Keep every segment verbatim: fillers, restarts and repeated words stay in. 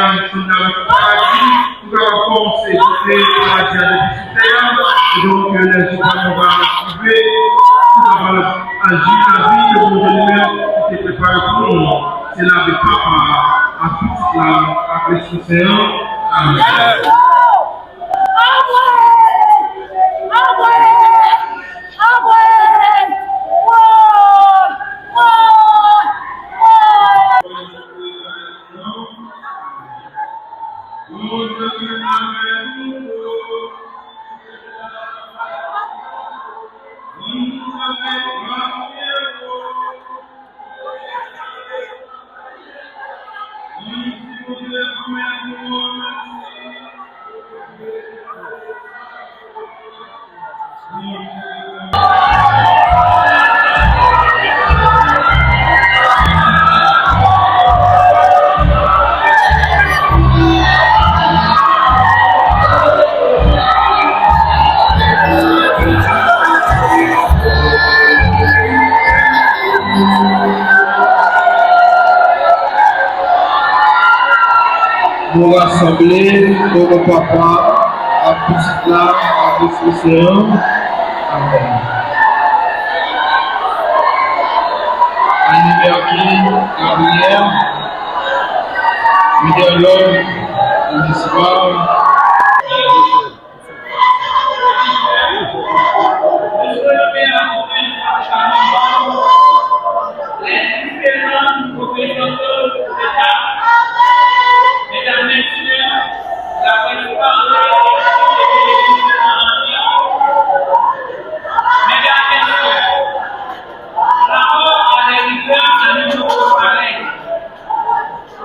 Alèksann David Paradis, nou kapab kòmanse kote Paradis a depi sou tè a, e donk, euh, lè jou pa nou va rive, nou kapab aji lavi ke Bondye li menm li te prepare pou nou. Se lavi Papa a, a Pitit la, ak Lespri Sen an. Amèn. Nou rasanble o non Papa, a Pitit la, a Lespri Sen an. Amèn. Annie Merville Gabriel, Minerloy Municipal.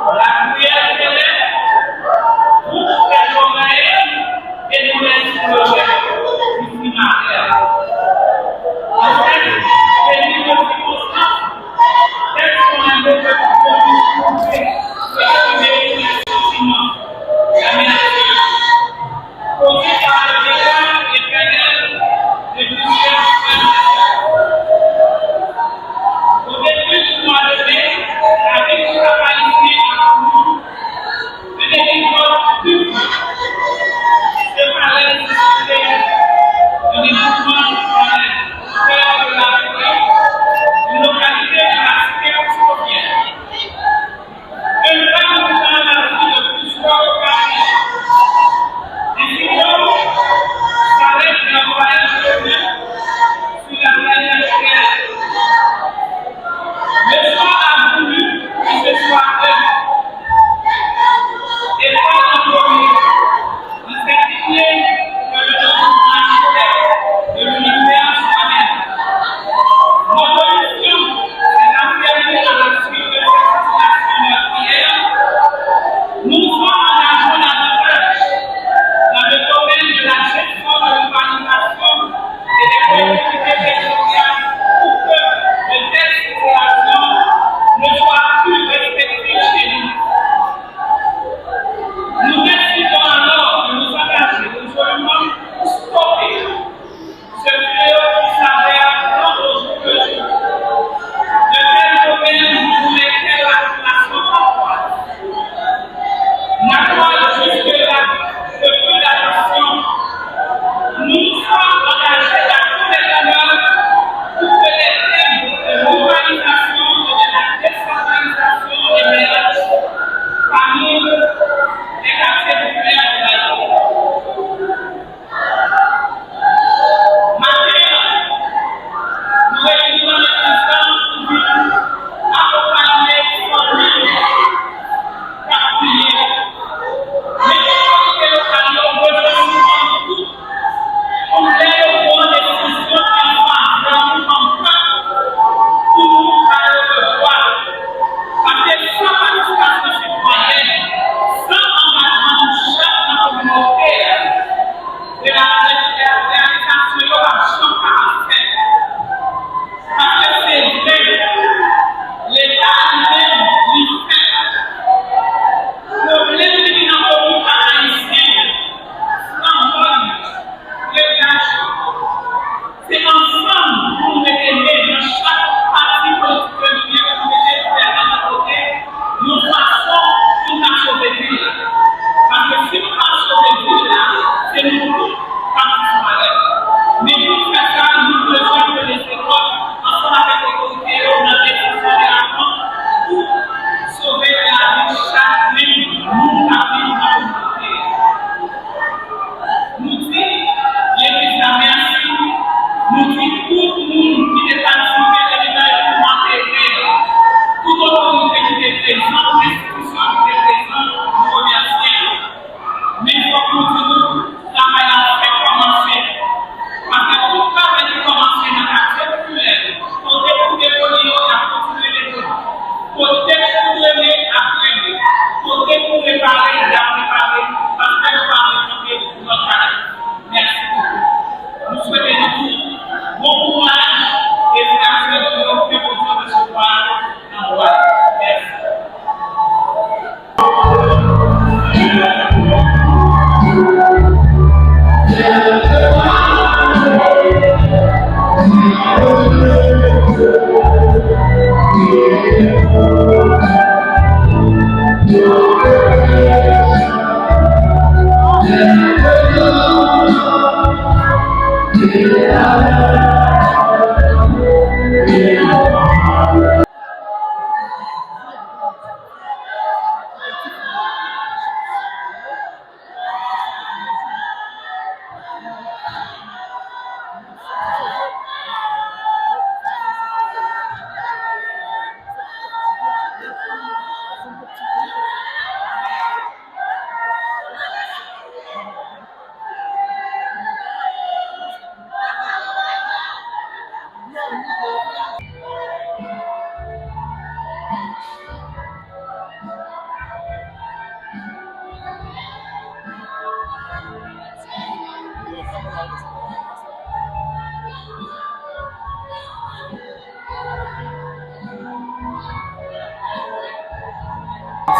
Lapriyè selès, pou fè jòm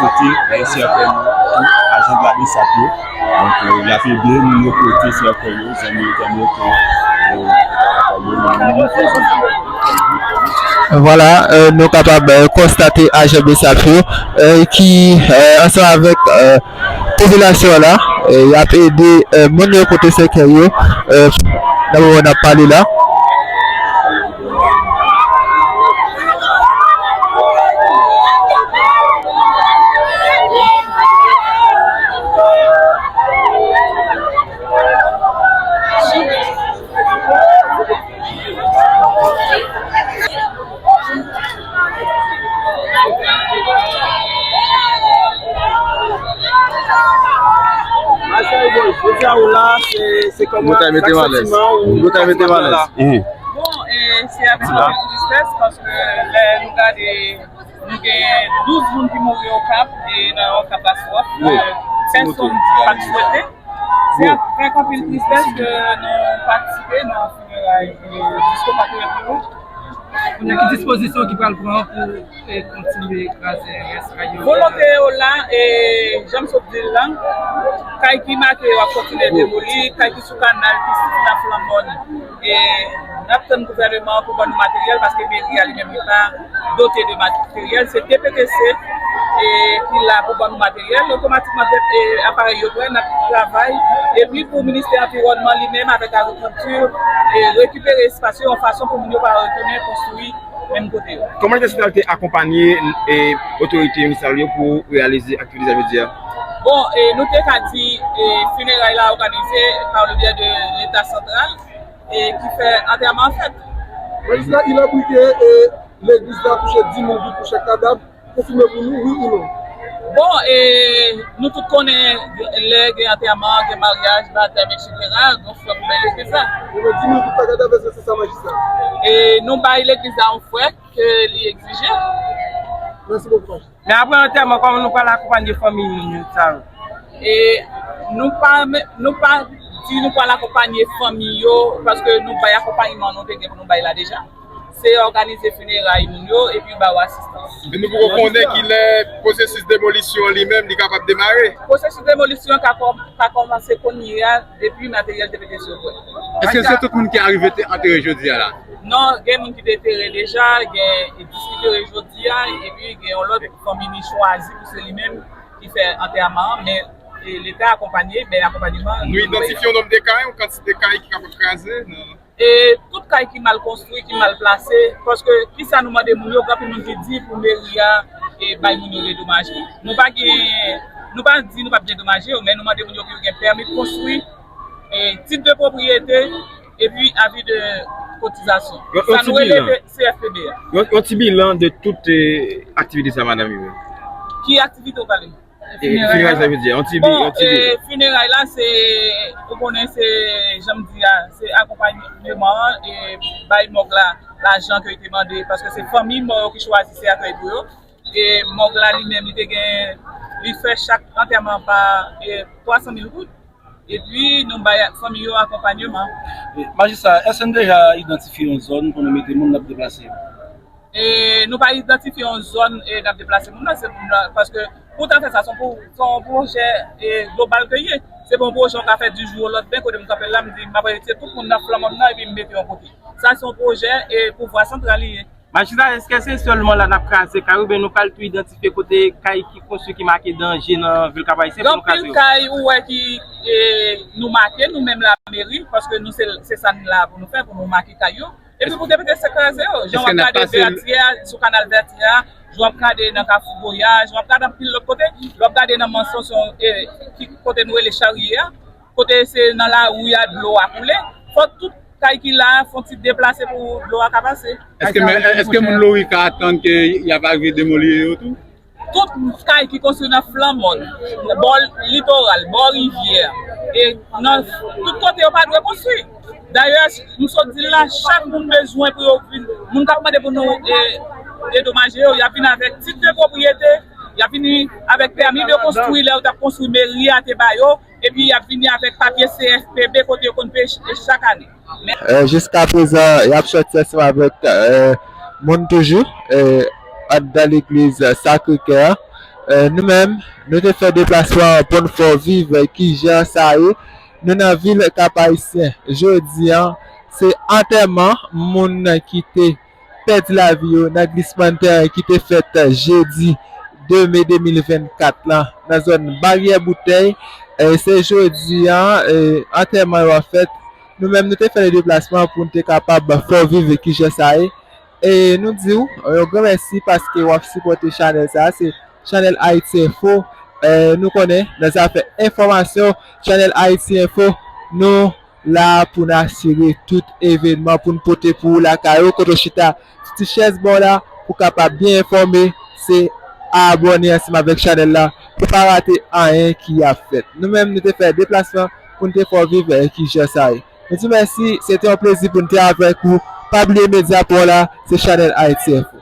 Pote, eh, sèkèy yo pou ajan de la BSAP yo. Donk, eh, y ap ede moun yo pote sèkèy yo, zanmi yo, tande yo ke, eh, Vwala, eh, nou kapab, eh, konstate ajan BSAP yo, eh, ki, eh, ansanm avèk, eh, popilasyon an la, eh, y ap ede, eh, moun yo pote sèkèy yo, eh, nan moman n ap pale la. Masay Boy, jodi a ou la, se, se kòman, sa k santiman ou? Ou ta mete m alèz. Bon, e, se avèk anpil tristès paske lè nou gade, nou gen douz moun ki mouri Okap e nan yon katastwòf ke pèsonn pa t swete. Se avèk anpil tristès ke nou patisipe nan fineray, e, Disco Patriyòt yo. Kounye a, ki dispozisyon ki pral pran pou, e, kontinye kraze rès kay yo? Volonte yo la, e, jan m sot di l la, kay ki make yo ap kontinye demoli, kay ki sou kanal, ki sou nan flanmòn. E n ap tann gouvèneman an pou ban nou materyèl, paske meri a li menm li pa dote de materyèl. Se D P T C, e, ki la pou ban nou materyèl. Otomatikman, e, aparèy yo prè, n ap travay. Epi pou ministè anviwònman li menm avèk agrikilti, e, rekipere espas yo yon fason pou moun yo pa retounen konstwi menm kote yo. Kòman Leta santral te akonpanye, e, otorite minisipal yo pou reyalize aktivite sa jodi a? Bon, e, nou te ka di, e, fineray la òganize pa le byè de Leta santral, e, ki fè antèman an fèt. Majistra, il a dit que, e, legliz la touche dis mil goud pou chak kadav. Konfime pou nou, wi ou non? Bon, e, nou tout konnen lè gen antèman, gen maryaj, batèm, etsetera, nou fè pou bay legliz la. Ou gen dis mil goud pa kadav, èske se sa, majistra? E nou bay legliz la yon frè ke li egzije. Mèsi bokou, majistra. Men apre antèman, kòman nou pral akonpanye fanmi sa yo? E nou pa, nou pa di nou pral akonpanye fanmi yo, paske nou bay akonpayman nou te gen pou nou bay la deja. Se òganize fineray moun yo epi ba yo asistans. Men nou poko konnen kilè pwosesis demolisyon an li menm li kapab demare. Pwosesis demolisyon ka kò-, ka kòmanse kounye a depi materyèl te mete sou pwen. Èske se tout moun ki arive te antere jodi a la? Non, gen moun ki te tere deja, gen dis ki tere jodi a, epi gen yon lòt fanmi li chwazi pou se li menm ki fè antèman an, men, e, Leta akonpanye, bay akonpayman. Nou idantifye yon nonb de kay, yon kantite kay ki kapab kraze nan E tout kay ki mal konstwi, ki mal plase, paske kisa nou mande moun yo, gen anpil moun ki di pou meri a, e, bay moun yo dedomaje. Nou pa gen, nou pa di nou p ap dedomaje yo, men nou mande moun yo pou yo gen pèmi konstwi, e, tit de pwopriyete, epi avi de kotizasyon. Sa nou rele C F P B a. Yon, yon ti bilan de tout, e, aktivite sa, madanm Yvonne. Ki aktivite w pale? E, fineray la, sa vle di, yon ti bi, bon, yon ti bi. E, fineray la, se, ou konnen, se, jan m di a, se akonpayman an, e bay mòg la lajan ke yo te mande, paske se fanmi mò yo ki chwazi sèkèy pou yo. E mòg la, li menm, li te gen, li fè chak antèman pa, e, twa san mil goud. Epi, nou bay fanmi yo akonpayman. E, majistra, èske n deja idantifye yon zòn pou nou mete moun n ap deplase yo? E nou pa idantifye yon zòn, e n ap deplase moun nan, se moun nan, paske pou w ta fè sa, se yon pwo-, se yon pwojè, e, global ke l ye. Se pa yon pwojè w ka fè di jou o lòtdemen, kote m kanpe la, m di, m ap retire tout moun nan flanmòn nan epi m mete yon kote. Sa se yon pwojè, e, pouvwa santral li ye. Majistra, èske se sèlman la n ap kraze kay oubyen nou pral tou idantifye kote kay ki konstwi ki make danje nan vil Kap Ayisyen pou nou kraze yo? Gen anpil kay ou wè ki, e, nou make, nou menm lameri, paske nou se, se sa n la pou nou fè, pou nou make kay yo. Epi pou D P T C kraze yo, jan w ap gade Vètyè, sou kanal Vètyè a, jan w ap gade nan Kafou Goyaj, jan w ap gade anpil lòt kote, lè w ap gade nan Manson, se yon, e, ki kote nou rele Charye a, kote se nan lari a dlo a koule, fò tout kay ki la a fè yon ti deplase pou dlo a ka pase. Èske, men, èske moun Lori ka atann ke y ap arive demoli yo tou? Tout kay ki konstwi nan flanmòn, bò litoral, bò rivyè, e nan tout kote yo pa dwe konstwi. Dayè, m sot di l la, chak moun bezwen pou yo vin, moun k ap mande pou nou, e, dedomaje yo, y ap vin avèk tit de pwopriyete, y ap vini avèk pèmi de konstwi lè yo t ap konstwi meri a te ba yo, epi y ap vini avèk papye C F P B kote yo konn peye ch-, chak ane. Men E, jiska prezan, y ap sòti ansanm avèk, e, moun toujou, e, anndan legliz Sacré-Cœur. Nou menm, nou te fè deplasman pou n fè w viv kijan sa ye. Nou nan vil Kap Ayisyen. Jodi a, se antèman moun ki te pèdi lavi yo nan glismann tèren ki te fèt jedi de me de mil vennkat la nan zòn Baryè Boutèy. Se jodi a, antèman yo ap fèt. Nou menm, nou te fè le deplasman pou n te kapab fè w viv kijan sa ye. E nou di w yon gran mèsi paske w ap sipòte chanèl sa a. Se chanèl Haiti Info. Nou konnen nan zafè enfòmasyon, chanèl Haiti Info, nou la pou n asire tout evènman pou n pote pou ou lakay ou, kote w chita sou ti chèz ba w la, pou w kapab byen enfòme. Se abòne ansanm avèk chanèl la pou pa rate anyen ki ap fèt. Nou menm, nou te fè deplasman pou n te fè w viv kijan sa ye. Nou di w mèsi, se te yon plezi pou n te avèk ou. Pa bliye medya pa w la, se chanèl Haiti Info.